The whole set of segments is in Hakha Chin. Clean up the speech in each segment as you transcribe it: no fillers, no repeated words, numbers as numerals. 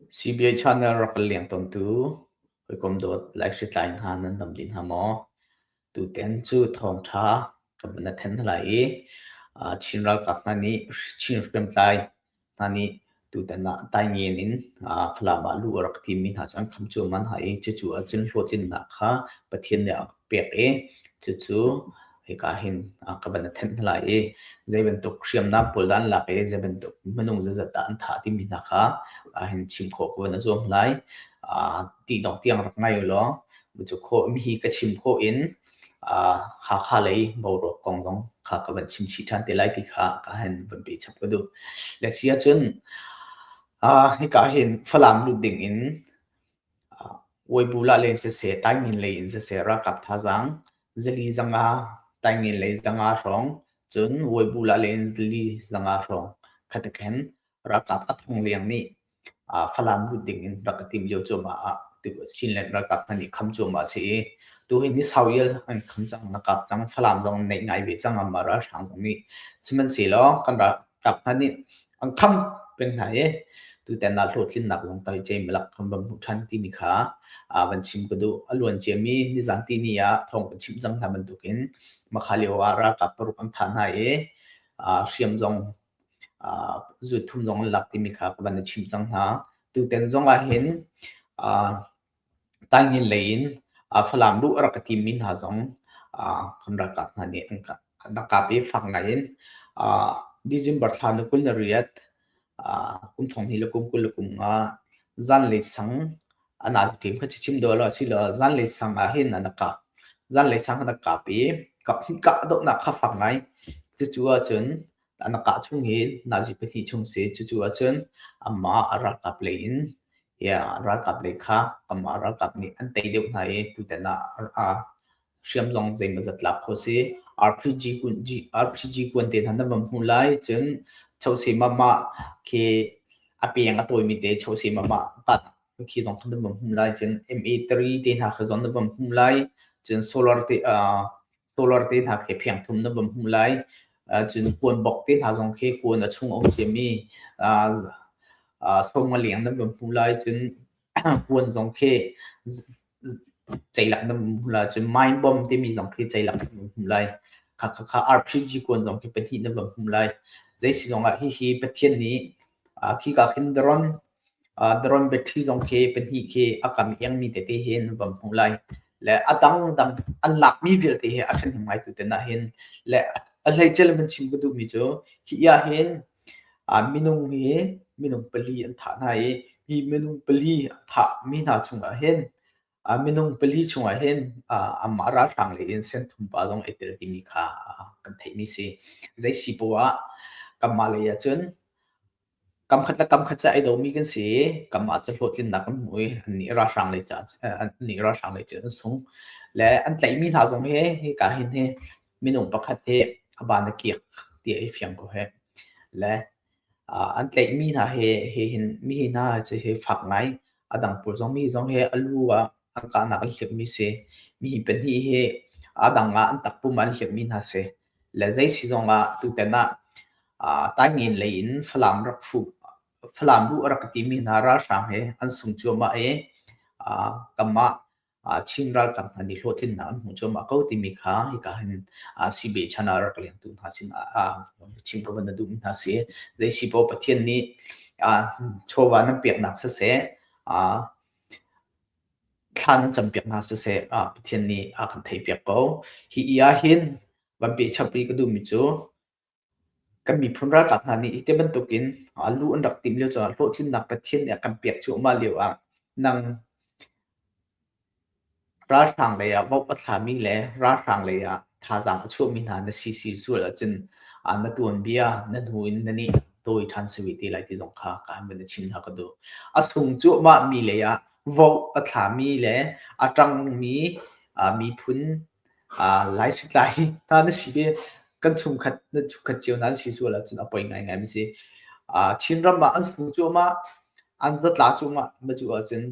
CBA channel rak kan leng tawntu hawikom dawt laihritlai hna nan dam dih hna maw? Tutan cu thawngṭha kan van i then hna lai i Chin ralkap hna nih Chin hriamtlai hna nih tutan ah Taingen in Falam ah luh a rak timmi hna cu an kham cuahmah hna i cucu ahcun hlawhtlinnak kha Pathian nih a pek i cucu hika hin ka van i thenh hna lai i zei bantuk hriamnam pawl dah an lak i zei bantuk minung zeizat dah an thah timi hna kha hin chim khawh ka van i zuam lai. Ti dong tiang rak ngai u law cu khawh hi ka chim khawh in Hakha lei boruak kong zong kha ka van chim chih ṭhan te lai ti kha ka han van pe chap ka duh. Le si ahcun hika hin Falam lut ding in Weibu lei in siseh, Taingen lei in siseh ralkap thazaang zali zanga, Taingen lei zanga hrawng, cun Weibu lei in zali zanga hrawng khatikhen ralkap a thong leng nih Falam lut ding in rak ka tim lio cuahmah ah Chinland ralkap hna nih kham cuahmah a si i tuhi ni sau ial an kham cang, na kap cang, Falam zong neih ngai ve cang anmah ralhrang zong nih. Sihmanhsehlaw kan ralkap hna nih an kham peng hna i tutan ah hlawhtlinnak zong tai malak kan van hmuh ṭhan timi kha van chim ka duh. A luan ciami nizan tihni ah thawng kan chimh cang hna bantukin makha lio ah ralkap paruk an thah hna i hriam zong zut thum zong an lak timi kha ka van i chimh cang hna. Tutan zong ah hin Taingen lei in Falam luh a rak ka timmi hna zong kan ralkap hna nih an rak kap i fak ngai in December thla ni 28 kum thong hnih le kum 25 zanlei sang a nazi kha chim dawh lo asilo zanlei sang ah hin an kap. Zanlei sang an kap i kap hnih kah dohnak kha fak ngai. Cucu ahcun an kah chung hi nazi pahnih chung si. Cucu ahcun amah a ralkap lei in ralkap lei kha amah ralkap nih an tei deuh hna i tutan ah hriam zong zeimawzat lak khawh si. RPG RPG kuan te hna nan van hmuh lai. Cun chose mama khi a peng a tawimi te chose mama khi zong kha nan van hmuh lai. Cun MA3 te hna kha zong nan van hmuh lai. Cun solar te solar te hna khi pheng thum nan van hmuh lai. Cun kuan bok te hna zong khi kuan a chung a um ciami sawm leng nan van hmuh lai. Cun puan zong khi ceilak nan van hmuh lai. Cun mine bomb timi zong khi ceilak nan van hmuh lai. Khakha RPG kuan zong khi pahnih nan van hmuh lai. Zei si zong ah hihi Pathian nih khika khin drone drone battery zong khi pahnih khi a kam iangmi tete hi nan van hmuh lai. Le a dangdang an lakmi vialte hi a ṭhahnem ngai tutan ah hin. Le a hleice van chim ka duhmi cu hi ah hin minung hi minung pali an thah hna i hi minung pali an thahmi hna chungah hin minung pali chungah hin amah ralhrang lei in senthum pa zong ai tel timi kha kan theihmi si. Zei si poah ah kanmah lei ahcun kamkhat le kamkhat cu ai domi kan si i kanmah cu hlawhtlinnak kan hmu i annih ralhrang lei ca annih ralhrang lei cu an sung. Le an tlaihmi hna zong hi hika hin hi minung pakhat hi a van a kiak ti ai fiang ko heh. Le an tlaihmi hna hi hihin mi hna cu hi fak ngai. A dang pawl zong mi zong hi a lu ah an kahnak an hliapmi si. Mi hi pahnih hi a dang ah an takpum ah an hliapmi hna si. Le zei si zong ah tutan ah Taingen lei in Falam rak fuh Falam luh a rak timi hna ralhrang he an sung cuahmah i kanmah Chin ralkap hna nih hlawhtlinnak an hmuh cuahmah ko timi kha hika hin CBA chan ah rak lengtu hna sin ah chim ka van na duhmi hna si. Zei si paoh Pathian nih chawva nan peknak siseh, thla nan campiak hna siseh, Pathian nih a kan theihpiak ko. Hi i ah hin van pehchap rih ka duhmi cu kan miphun ralkap hna nih hi bantukin lu an rak timh lio caah hlawhtlinnak Pathian nih a kan pek cuahmah lio ah nang ralhrang lei ah vote a thlami le ralhrang lei ah thazaang a chuahmi hna na si si sual ahcun na tuanbia na hnu in na nih tawi ṭhan si ve te lai ti zong kha ka han van chim hna ka duh. A sung cuahmah mi lei ah vote a thlami le a ṭangmi miphun Lai hritlai hna na si ve. Kan chungkhat na chungkhat cio nan si sual ahcun a poi ngaingai mi si. Chinram ah an sung cuahmah, an zatla cuahmah ma cu ahcun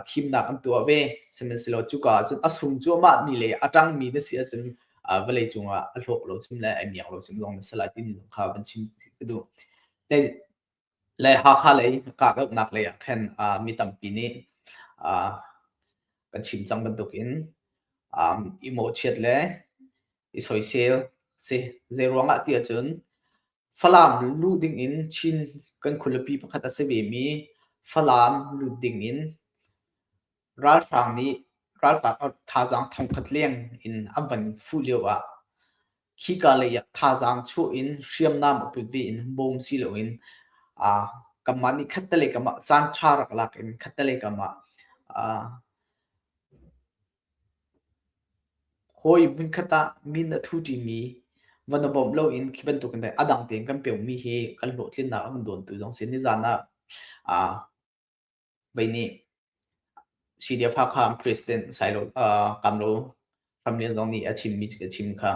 thimnak an tuah ve. Sihmanhsehlaw cuka ahcun a sung cuahmah mi le a ṭangmi na si ahcun vawlei cungah a hlawk lo cim le ai miak lo cim zong na si lai timi zong kha van chim ka duh. Le Hakha lei kahdohnak lei ah khan mi tampi nih kan chim cang bantukin i mawhchiat le i soisel si. Zeiruang ah ti ahcun Falam luh dingin Chin kan khualipi pakhat a si vemi Falam lut dingin Ralhrang nih ralkap thazaang thongkhat leng in an van fuh lio ah khika lei ah thazaang chuah in hriamnam a put ve in bawm si loin kanmah nih khattelei kam ah caan ṭha rak lak in khattelei kam ah hawi hmunkhat ah min a thu ṭimi van i bawmh loin khi bantukin a dang tein kan peumi hi kan hlawhtlinnak a kan dawntu zong si. Nizan ah Vei nih CDF Hakha President Sailo Kamlo Ramlian zong nih a chimmi a chim kha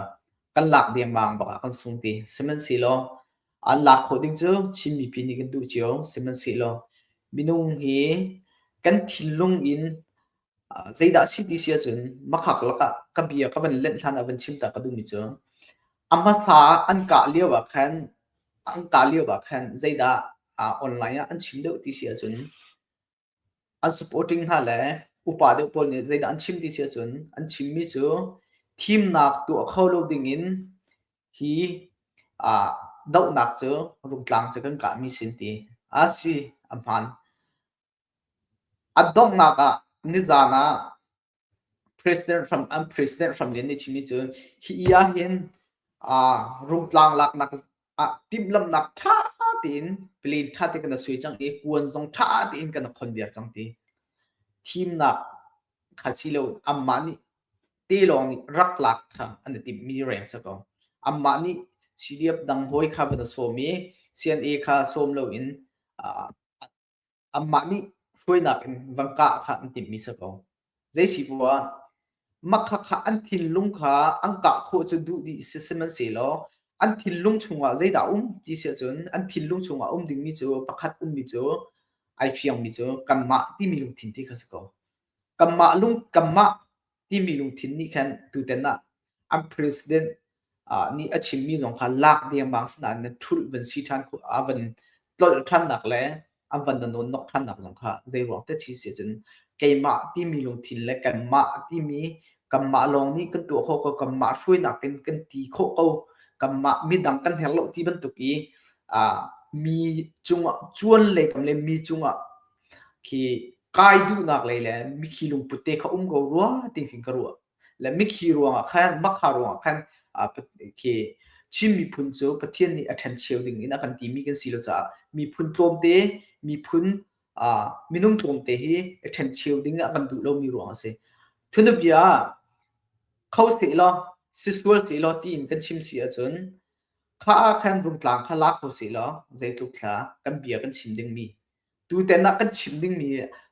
kan lak dengmang bak ah kan sung ti. Sihmanhsehlaw an lak khawh ding cu Chin mipi nih kan duh cio. Sihmanhsehlaw minung hi kan thinlung in zeidah a si ti si ahcun makhak lakah ka bia ka van lenh hlan ah van chim ta ka duhmi cu a hmasa an kah lio ah khan an kah lio ah khan zeidah online ah an chim deuh ti si ahcun an supporting hna le upa deuh pawl nih zeidah an chim ti si ahcun an chimmi cu thimnak tuah kho lo dingin hi dohnak cu Rungtlang cu kan kahmi sin ti a si a hmaan. A donghnak ah nizaan ah President Trump an President Trump nih a chimmi cu hi ahhin Rungtlang laknak ah timhlamhnak ṭha tein plan ṭha tein kan i suai cang i kuan zong ṭha tein kan i khon viar cang ti. Thimnak kha si lo anmah nih te lawng nih rak lak kha an i timhmi reng si ko. Anmah nih CDF dang hawi kha van i sawm i CNA kha sawm loin Anmah nih hruainak in van kah kha an timhmi si ko. Zei si poah mah khakha an thinlung kha an kah khawh cu duh dih si sihmanhsehlaw an thinlung chungah zeidah um ti si ahcun an thinlung chungah um dingmi cu pakhat ummi cu ai fiangmi cu kanmah timi lungthin ti kha si ko. Kanmah lung kanmah timi lungthin nih khan tutan ah an president nih a chimmi zong kha lak dengmang sinain na ṭhulh van si ṭhan a van tlolh ṭhannak le an van na nawnnok ṭhannak zong kha zei ruang te chi si cun keimah timi lungthin le kanmah timi kanmah lawng nih kan tuah khawh ko kanmah hruainak in kan ti khawh ko kanmah midang kan herh lo ti bantuk i mi cungah cuan lei kam le mi cungah khi kai duhnak lei le mikhi lungput te kha um ko rua ti khin ka ruah. Le mikhi ruangah khan makha ruangah khan khi Chin miphun cu Pathian nih a ṭhencheu ding in a kan timi kan si lo caah miphun tlawmte miphun minung tlawmte hi a ṭhencheu ding ah kan duh lomi ruang a si. Thunabia ah kho seh law sisual seh law tiin kan chim si ahcun kha ah khan rungtlang kha la kho seh law zeitluk thla kan bia kan chim dingmi Tutan ah kan chim dingmi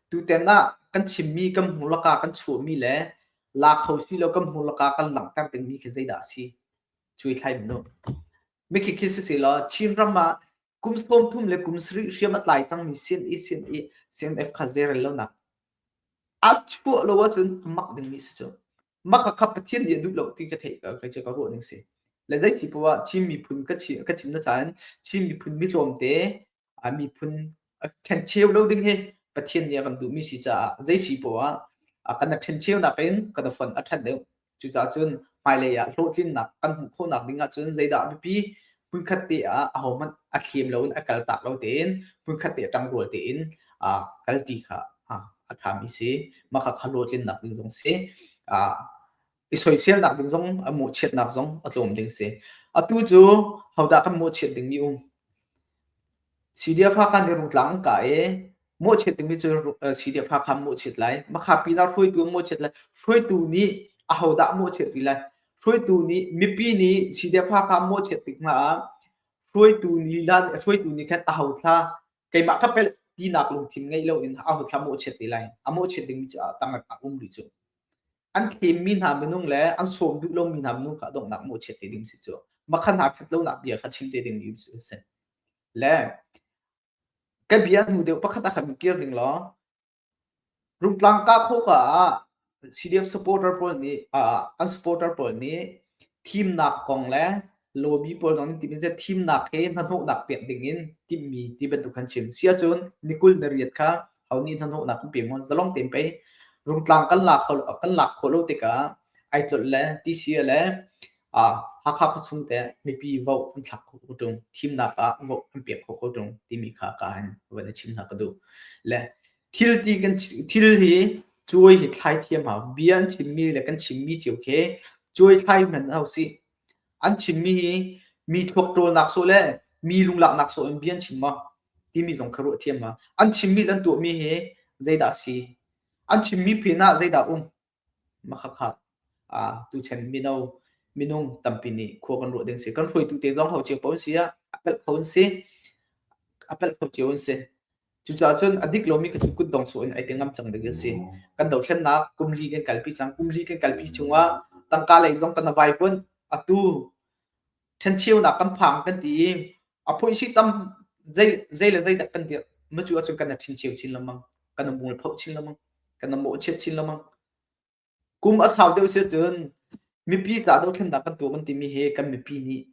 tutan ah kan chimmi kan hmurka kan chuahmi le la kho si lo kan hmurka kan langhter dingmi khi zeidah a si? Cuai thlai minu. Mikhi khi si law Chinram ah kum 30 le kum sarih hriam a tlai cangmi CNA CNA CNF kha zeirel lonak a chuah lo ahcun a mak dingmi si cu. Mak kha Pathian nih a duh lo ti ka theih ka ka ruah ning si. Le zei ti poah Chin miphun ka ka chim na cain Chin miphun mi tlawmte a miphun a ṭhencheu lo ding hi Pathian nih a kan duhmi si caah zei si poah ah kan ṭhencheunak in kan fon a ṭhat deuh. Cucaah cun hmailei ah hlawhtlinnak kan hmuh khawhnak ding ahcun zeidah a biapi hmunkhat te ah ahohmanh a thlem loin a kaltak lo tein hmunkhat te ṭangrual tein kalṭi kha a ṭhami si. Mah kha hlawhtlinnak ding zong si. I soiselnak ding zong a mawhchiatnak zong a tlawm ding si. Atu cu hodah kan mawhchiat dingmi um? CDF Hakha nih Rungtlang an kah i mawhchiat dingmi cu CDF Hakha an mawhchiat lai. Makha pinah hruaitu an mawhchiat lai. Hruaitu nih ahodah mawhchiat rih lai? Hruaitu nih mipi nih CDF Hakha an mawhchiat tik hna ah hruaitu lila hruaitu nih khan aho thla keimah ka pelh tinak lungthin ngeih loin aho thla mawhchiat te lai. A mawhchiat dingmi cu tang a um rih cu. An thlemmi hna minung le an sawm duh lomi hna minung kha a donghnak mawhchiat te ding si cu. Makha hna ṭhat lonak bia kha chim te ding mi a si. Le ka bia hnu deuh pakhat ah khan kir ning law Rungtlang kah khawh ka ah CDF supporter pawl nih an supporter pawl nih thimnak kong le Lobby pawl zong nih timh thimnak he hnahnawhnak pek ding in timhmi ti bantuk kan chim. Si ahcun ni 28 kha ho nih hnahnawhnak kan pe maw? Zalong tein pei Rungtlang kan lak kho kan lak khawh lo tikah ai tlolh le TCA le Hakha khuachung te mipi vote an thlak khawh ko ṭung, thimnak ah vote an pek khawh ko ṭung timi kha ka hin van i chim hna ka duh. Le thil ti kan thil hi cuai hi thlai thiam hau. Bia an chimmi le kan chimmi cio khi cuai thlai hmanh hau sih. An chimmi hi mi thluak ṭawlnak sawh le mi lunglaknak sawh in bia an chim maw timi zong kha ruah thiam hau. An chimmi le an tuahmi hi zeidah a si? An chimmi pin ah zeidah um? Makhakha tuchan mino minung tampi nih khua kan ruah ding si. Kan hruaitu te zong ho cio paoh an si ah a pelh kho an si. A pelh kho cio an si. Cucaah cun a dik lomi kha cu kutdong sawh in ai ti ngam cang ding a si. Kan dothlennak kum li kan kalpi cang. Kum li kan kalpi chungah tangka lei zong kan vaivuan. Atu ṭhencheunak kan phang kan ti i a phuihsi tam zei zei le zei dah kan dirh. Macu ahcun kan i ṭhencheu chin lengmang. Kan i mualphoh chin lengmang. Kan i mawhchiat chin lengmang. Kum a sau deuh si ahcun mipi ca dothlennak kan tuah kan timi hi kan mipi nih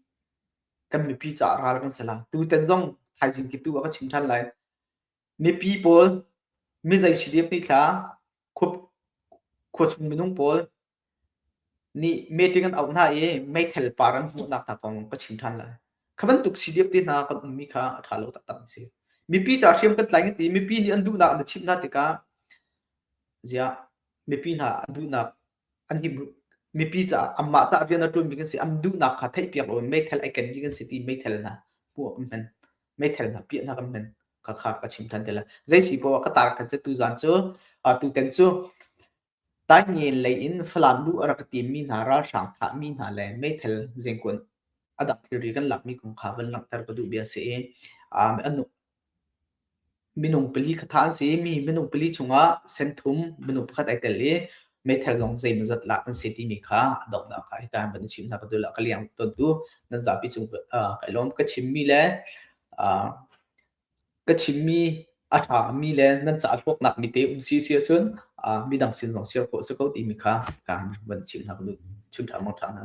kan mipi caah ral kan si lai. Tutan zong thaizing kip tu ah ka chim ṭhan lai. Mipi pawl mizei CDF nih thla khuachung minung pawl nih meeting an auh hna i meithal par an hmuhnak hna kong ka chim ṭhan lai. Kha bantuk CDF te hna kan ummi kha a ṭha lo taktak a si. Mipi ca hriam kan tlai kan ti mipi nih an duhnak an chimh hna tikah ziah mipi hna an duhnak an him mipi caah anmah caah rian a ṭuanmi kan si an duhnak kha theihpiak loin meithal ai kenmi kan si ti meithal hna hmuh kan hman meithal hna piah hna kan hman kha kha ka chim ṭhan te lai zei si poah ka tar kan cu tuzan cu tuten cu Taingen lei in Falam luh a rak timmi hna ralhrang thahmi hna le meithal zengkuan a dang thilri kan lakmi kong kha van langhter ka duh bia si i Minung pali kha thah an si i mi minung pali chungah senthum minung pakhat ai tel i meithal zong zeimawzat lak an si timi kha a donghnak ah hika hin van i chim hna ka duh lo. Ka liang tawntu nan zapi cung kai lawm. Ka chimmi le ka chimmi a ṭhami le nan ca hlawknak mi te um si si ahcun midang sin zong share khawh si ko timi kha hika hin van chim hna ka duh. Chun ṭha mang ṭha hna.